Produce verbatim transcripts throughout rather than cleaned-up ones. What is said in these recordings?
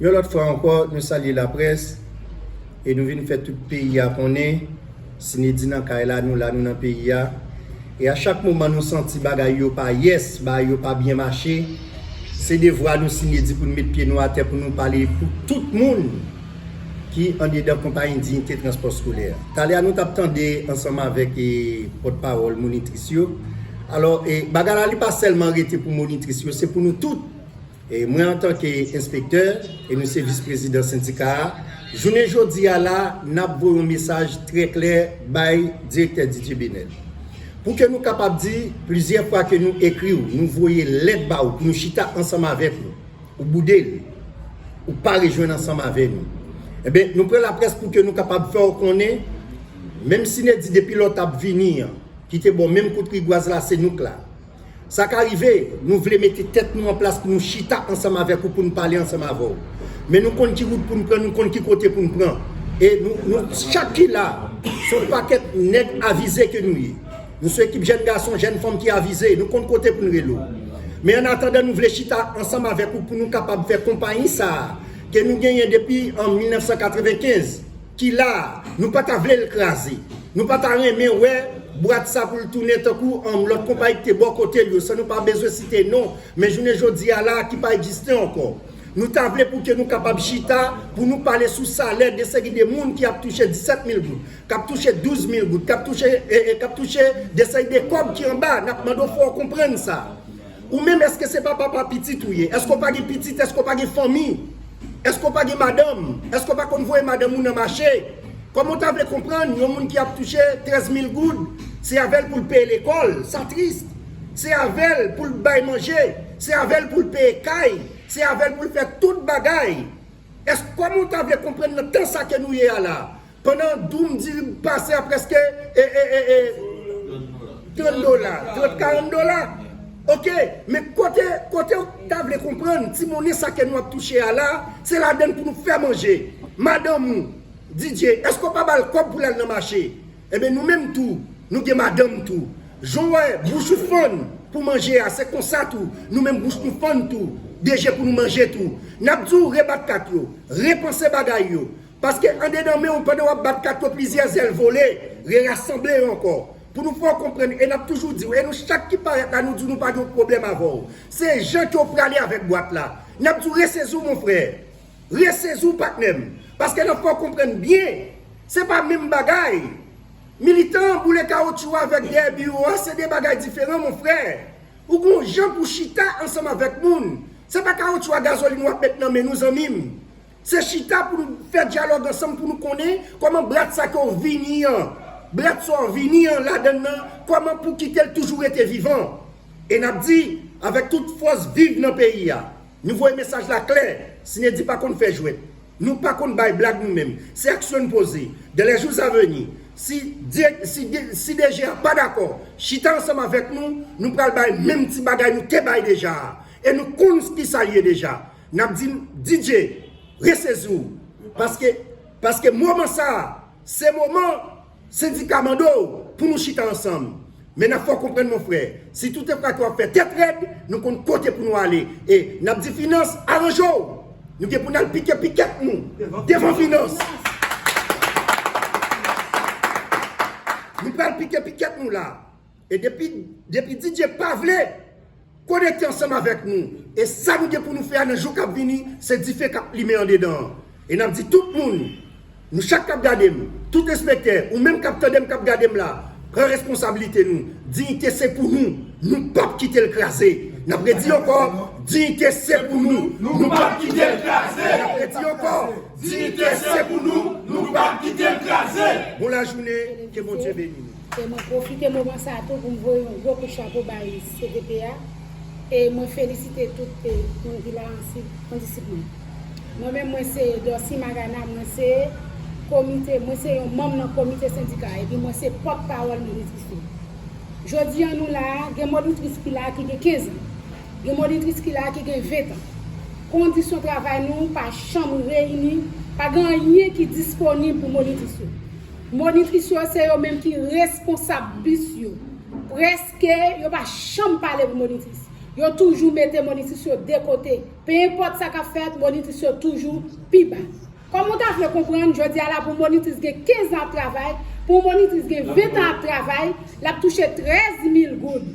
Yon lòt fwa ankò, nou salye laprès e nou vin fè tout peyi a konnen Sinedi nan kay la, nou la, nou nan peyi a. E a chak moman nou santi bagay yo pa yès, bagay yo pa byen mache, se devwa nou Sinedi pou n met pye nou atè pou nou pale pou tout moun ki andedan konpayi Diyite Transpò Skolè. Talè a nou t ap tande ansanm avèk e, pòtpawòl monitris yo. Alò, e, bagay la li pa sèlman rete pou monitris yo, se pou nou tout. E mwen antanke enspektè, e nou se vis prezidan sendika a, jounen jodi a la, n ap voye yon mesaj trè klè bay direktè Didier Benel. Pou ke nou kapab di, plizyè fwa ke nou ekri w, nou voye lèt ba ou, pou nou chita ansanm avèk ou, ou boude l, ou pa rejwenn ansanm avè nou. Enben, nou pran laprès pou ke nou kapab fè w konnen, menm Sinedi depi lè w t ap vini an, ki te ba w menm kout rigwaz la, se nou k la. Sa ka rive, nou vle mete tèt nou an plas pou nou chita ansanm avèk ou, pou n pale ansanm avè w. Men nou konn ki wout pou n pran, nou konn ki kote pou n pran. E nou, nou chak ki la, se yon pakèt nèg avize ke nou ye. Nou se ekip jèn gason, jèn fanm ki avize, nou konn kote pou n rele w. Men annatandan, nou vle chita ansanm avèk ou pou nou kapab fè konpayi sa a, ke nou genyen depi an mil nèf san katrevenkenz, ki la, nou pa ta vle l kraze. Nou pa ta renmen wè bwat sa pou l tounen tankou, um, lòt konpayi ki te bò kote l yo, san nou pa bezwen site non, men jounen jodi a la, ki pa egziste ankò. Nou ta vle pou ke nou kapab chita, pou nou pale sou salè de seri de moun ki ap touche disèt mil goud, k ap touche douz mil goud, k ap touche, e, e, k ap touche de seri de kòb ki anba. N ap mande w fè w konprann sa. Ou menm, èske se pa papa pitit ou ye? Èske w pa gen pitit? Èske w pa gen fanmi? Èske w pa gen madanm? Èske w pa konn voye madanm ou nan mache? Kòman w ta vle konprann yon moun ki ap touche trèz mil goud, se avè l pou l peye lekòl? Sa tris. Se avè l pou l bay manje. Se avè l pou l peye kay. Se avè l pou l fè tout bagay. Èske, kòman w ta vle konprann nan tan sa ke nou ye a la? Pandan Doum di pase a prèske, e, e, e, e, trant dola, trant, karant dola. Oke, men kote, kote w ta vle konprann, ti monnen sa ke nou ap touche a la, se ladann pou nou fè manje. Madanm ou, Didier, èske w pa ba l kòb pou l al nan mache? Enben, nou menm tou, nou gen madanm tou. Jan w wè bouch ou fann pou manje a, se konsa tou, nou menm bouch nou fann tou, de je pou nou manje tou. N ap di w rebat kat yo, repanse bagay yo. Paske andedan men w, pandan w ap bat kat yo, plizyè zèl vole, rerasanble yo ankò. Pou nou fè w konprann, e n ap toujou di w, e nou chak ki parèt la, nou di w nou pa gen pwoblèm avè w. Se jan ke w prale avèk bwat la. N ap di w resezi w, mon frè. Resezi w, patnè m. Paske n ap fè w konprann byen, se pa menm bagay. Militan an boule kawotchou avèk dèyè biwo a, se de bagay diferan, mon frè. Ou gon jan pou chita ansanm avèk moun. Se pa kawotchou a gazolin w ap met nan men nou, zanmi m. Se chita pou nou fè dyalòg ansanm pou nou konnen kòman brat sa ke w vini an, brat sa w vini an ladann nan, kòman pou kite l toujou rete vivan. E n ap di, avèk tout fòs, viv nan peyi a. Nou voye mesaj la klè, Sinedi pa konn fè jwèt. Nou pa konn bay blag nou menm. Se aksyon n poze. Dans les jours à venir, si, di- si, di- si D G a pa dakò, chita ansanm avèk nou, nou pral bay menm ti bagay nou te bay deja a. E nou konn kisa l ye deja. N ap di, Didier, resezi w. Paske, paske moman sa a, se moman sendika mande w pou nou chita ansanm. Men n ap fè w konprann, mon frè, si toutefwa ke w ap fè tèt rèd, nou konn kote pou nou ale. E n ap di finans, aranje w. Nou gen pou n al pike pikèt nou devan finans. Nou pral pike pikèt nou la. E depi, depi Didier pa vle konekte ansanm avèk nou, e sa nou gen pou nou fè a nan jou k ap vini, se dife k ap limen andedan an. E n ap di tout moun, nou chak k ap gade m, tout enspektè, ou menm k ap tande m, k ap gade m la, pran responsablite nou. Diyite se pou nou, nou p ap kite l kraze. N ap redi ankò, diyite se pou nou, nou p ap kite l kraze. N ap redi ankò, diyite se pou nou, nou p ap kite l kraze. Bon lajounen, ke Bondye beni nou. E mwen pwofite moman sa a tou pou m voye yon gwo kout chapo bay C T P a. E mwen felisite tout e, moun ki la an si- an disip mwen. Mwen menm, mwen se Dorcy Magana, mwen se komite, mwen se yon manm nan komite sendika, epi mwen se pòtpawòl monitris yo. Jodi an nou la a, gen monitris ki la a ki gen kenz an. Gen monitris ki la a ki gen ven tan. Kondisyon travay nou pa janm reyini, pa gen anyen ki disponib pou monitris yo. Monitris yo, se yo menm ki responsab bis yo. Prèske, yo pa janm pale pou monitris. Yo toujou mete monitris yo de kote. Penenpòt sa k ap fèt, monitris yo toujou pi ba. Kòman w ta vle konprann, jodi a la, pou monitris gen kenz an ap travay, pou monitris gen ven an ap travay, l ap touche trèz mil goud.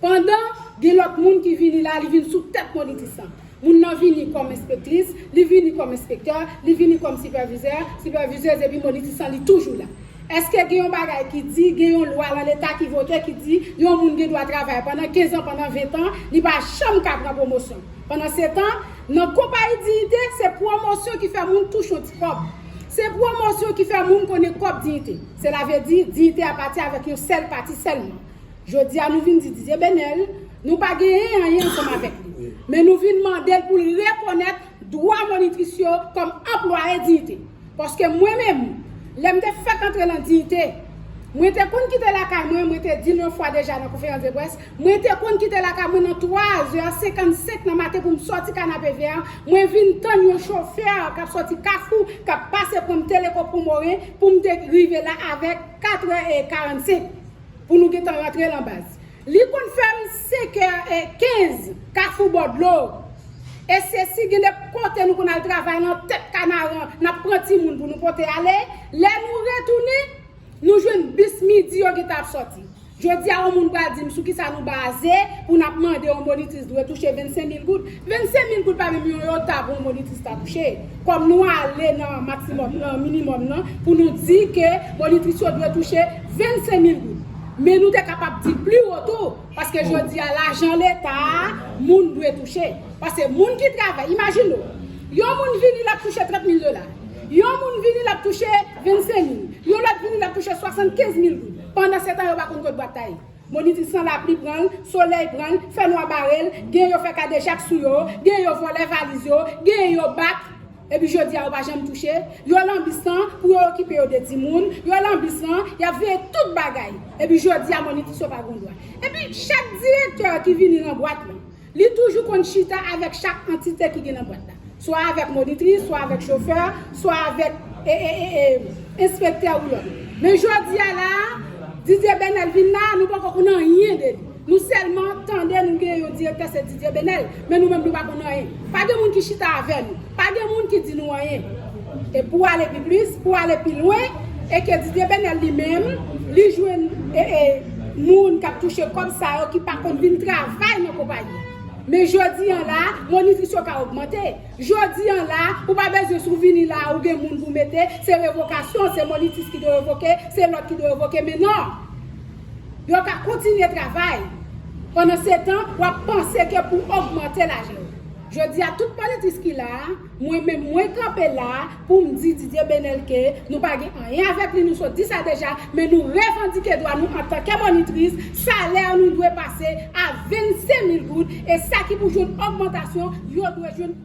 Pandan, gen lòt moun ki vini la, li vin sou tèt monitris lan. Moun nan vini kòm enspektris, li vini kòm enspektè, li vini kòm sipèvizè, sipèvizèz, epi monitris lan, li toujou la. Èske gen yon bagay ki di, gen yon lwa nan Leta ki vote ki di yon moun gen dwa travay pandan kenz an, pandan ven an, li pa janm ka pran pwomosyon? Pandan se tan, nan konpayi Diyite, se pwomosyon ki fè moun touche yon ti kòb. Se pwomosyon ki fè moun konnen kòb Diyite. Sela vle di, Diyite apati avèk yon sèl pati sèlman. Jodi a, nou vin di Didier Benel, nou pa genyen anyen ansanm avèk li. Men nou vin mande l pou l rekonèt dwa monitris yo kòm anplwaye Diyite. Paske mwen menm, lè m te fèk antre nan Diyite, mwen te konn kite lakay mwen, mwen te di l yon fwa deja nan konferans de près, mwen te konn kite lakay mwen nan twa zè senkannsenk nan maten pou m sòti Kanapevè, mwen vin tann yon chofè k ap sòti Kafou, k ap pase pran m Teleko Pòmoren pou m te rive la avèk katrè e karannsenk pou nou gentan rantre nan baz. Li konn fè m senkè e kenz, Kafou Bòdlo. E se si gen de kote nou konn al travay nan tèt Kanaran, n ap pran timoun pou nou pote ale. Lè nou retounen, nou jwenn bis midi yo gentan ap sòti. Jodi a, yon moun pral di m sou kisa nou baze pou n ap mande yon monitris dwe touche vennsenk mil goud. Vennsenk mil goud pa menm yon yota pou yon monitris ta touche. Kòm nou ale nan maksimòm, nan minimòm nan, pou nou di ke monitris yo dwe touche vennsenk mil goud. Men nou te kapab di pli wo tou, paske jodi a lajan Leta a, moun dwe touche. Paske moun ki travay, imajine w, yon moun vini l ap touche trant mil dola. Yon moun vini l ap touche vennsenk mil. Yon lòt vini l ap touche swasannkenz mil goud. Pandan se tan yo pa konn kot bwat la ye. Monitris lan lapli pran l, solèy pran l, fènwa bare l, gen yo fè kadejak sou yo, gen yo vòlè valiz yo, gen yo bat. Epi jodi a yo pa janm touche. Yo lan bis lan pou yo okipe yo de timoun, yo lan bis lan, y ap veye tout bagay. Epi jodi a monitris yo pa gon dwa. Epi chak direktè ki vini nan bwat lan, li toujou konn chita avèk chak antite ki gen nan bwat la. Swa avèk monitris, swa avèk chofè, swa avèk e, e, e, e, enspektè ou lòt. Men jodi a la, Didier Benel vin la, nou poko konn anyen de li. Nou sèlman tande nou gen yon direktè, se Didier Benel, men nou menm nou pa konn anyen. Pa gen moun ki chita avè nou, pa gen moun ki di nou anyen. E pou ale pi plis, pou ale pi lwen, e ke Didier Benel li menm, li jwenn e, e, moun k ap touche kòb sa yo ki pa konn vin travay nan konpayi. Men jodi an la, monitris yo ka ogmante. Jodi an la, ou pa bezwen si w vini la, ou gen moun pou mete, se revokasyon, se monitris ki dwe revoke, se lòt ki dwe revoke, men non. Yo ka kontinye travay. Pandan se tan, w ap panse ke pou ogmante lajan yo. Jodi a, tout monitris ki la, mwen menm mwen kanpe la pou m di Didier Benel ke nou pa gen anyen avèk li, nou sot di sa deja, men nou revandike dwa nou antanke monitris, salè nou dwe pase a vennsenk mil goud, e sa ki pou jwenn ogmantasyon, yo dwe jwenn